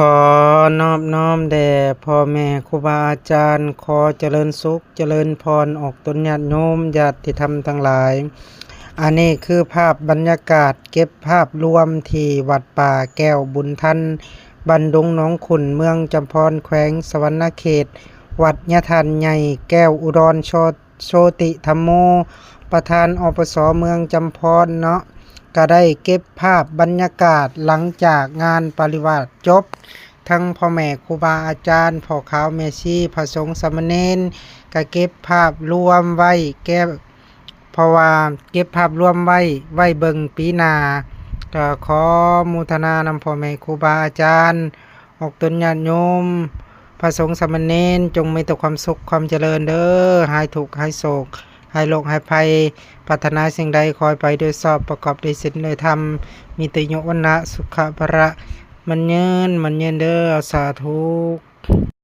ຂໍນອບນ້ອມແດ່ພໍ່ແມ່ຄູບາອາຈານ, ຂໍຈະເລີນສຸກຈະເລີນພອນອອກຕົນຍາດໂຍມຍາດຕິທຳທັງຫຼາຍ. ອັນນີ້ຄືພາບບັນຍາກາດເກັບພາບລວມທີ່ວັດປ່າແກ້ວບຸນທັນ ບ້ານດົງໜອງຂຸ້ນ ເມືອງຈຳພອນ ແຂວງສະຫວັນນະເຂດ, ວັດຍາທ່ານໃຫຍ່ແກ້ວອຸດອນ ໂຊ ໂຊຕິທຳໂມ ປະທານ ອປສ ເມືອງຈຳພອນເນາະ ກະໄດ້ເກັບພາບບັນຍາກາດຫຼັງຈາກງານປະລິວາດຈົບ, ທັງພໍ່ແມ່ຄູບາອາຈານ, ພໍ່ຂາວແມ່ຊີ, ພະສົງສາມະເນນ ກະເກັບພາບລວມໄວ້ແກ່ ເພາະວ່າເກັບພາບລວມໄວ້ ໄວ້ເບິ່ງປີໜ້າ. ກະຂໍໂມທະນານຳພໍ່ແມ່ຄູບາອາຈານ ອອກຕົນຍາດໂຍມ ພະສົງສາມະເນນ ຈົ່ງມີແຕ່ຄວາມສຸກຄວາມຈະເລີນເດີ, ຫາຍທຸກຫາຍໂສກ ຫາຍໂລກຫາຍໄພ, ປາດຖະໜາສິ່ງໃດຂໍໃຫ້ໄປໂດຍຊອບ ປະກອບດ້ວຍສິນດ້ວຍທຳ, ມີແຕ່ອາຍຸວັນນະສຸຂະພະລະ ໝັ້ນຍືນໝັ້ນຍືນເດີ ສາທຸ.